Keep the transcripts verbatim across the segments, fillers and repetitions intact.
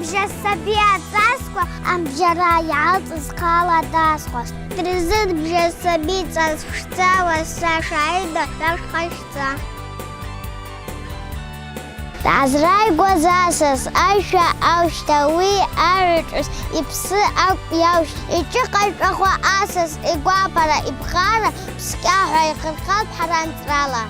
Бжьасаби ацӏасква амбжьара йгӏалцӏыз хъала дасхуаш. Тризын бжьасаби цӏас пшдза, уаса Шагьида, швашхъа швца. Дгӏазрайгваз асас айшва аущт, ауи агӏвычӏвгӏвыс йпсы акӏвйаущт, йшӏыкъачӏвахуа асас йгвапара йпхара пскӏахӏва йхъырхъатӏ хӏаранцӏрала.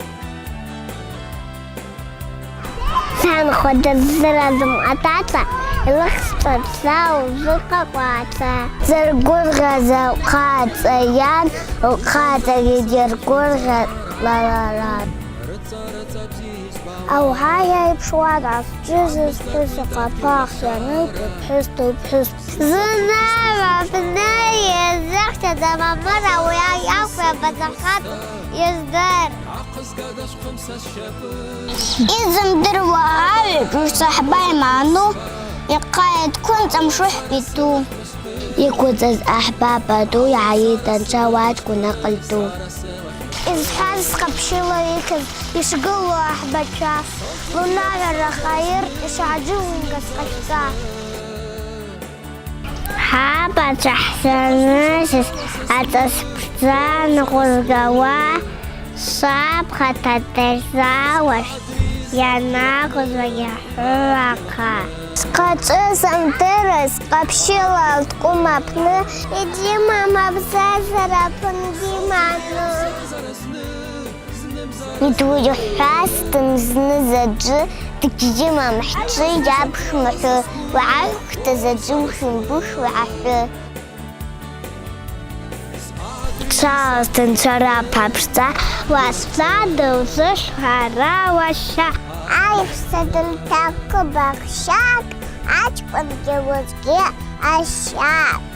Санхъа дыздырам атаца, йлыхсцӏа узыхъакъваца. Дзыргвыргъьаз лхъацӏа йан, лхъацӏагьи дйыргвыргъьатӏ лара лан. Ауагӏа йайпшуан ачвыжвчва, пхӏвыс ахъа пах йанын, йпхӏвыс ду пхӏвыс. Зынла апны йазыхча дамамыр, ауи йакӏву йабазахъат йыздыр. Йзымдыруа агӏвычӏвгӏвыс ахӏба йману, йхъа йатквын цӏамшухӏ биту. Йквыцӏыз ахӏба пату йгӏайитӏ, анча уачкӏвын акъыльту. Йызхӏваз къапщыла йыхьыз, йшгылу ахӏбачва, лунагӏва рахайыр йшгӏаджвыквугаз къачва. Хӏапа чвахсанысыз ацӏаспшдза нкъвызгауа, швабхъата дазауаштӏ йанакъвызгьи хӏвы ахъа. Схъачӏвы самдырыз къапщыла лткъвым апны, йджьымам абзазара апынгьи йману. Йду йхӏвазтын зны заджвы, дгьжьымам хӏчӏвы йапш мхӏвы, уагӏахӏвта заджвы ухьымбуш угӏахӏвы. Дшалазтын швара папшдза, уасла дылзышвхара уаща. Айхса дымтахъу бахщакӏ, ачкӏвынгьи уыцӏгьи ащакӏ.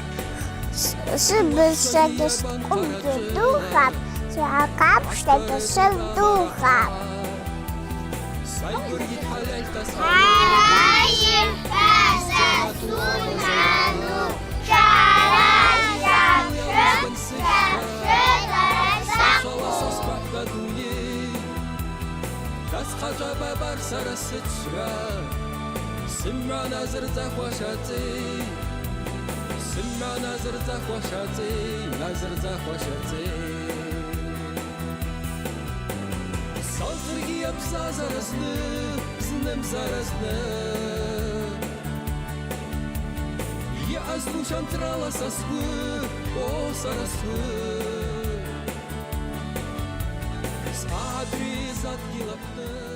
Ш-, швыбызшвагьи швткъвымгьи духапӏ, швгӏахъапштагьи швылдухапӏ. Хӏара йхӏваз асунагӏвану, швара швапшын, швара швакъву. Дасхъачӏва бабар сара сычвгӏва, сымгӏва назырдзахуаш ацӏи, сымгӏва назырдзахуаш ацӏи, назырдзахуаш ацӏи. Салдзыргьи йабзазара зны, зны-мзара зны. Йаъазлу шантрала са сгвы, о, сара сгвы. Садри задгьыл апны.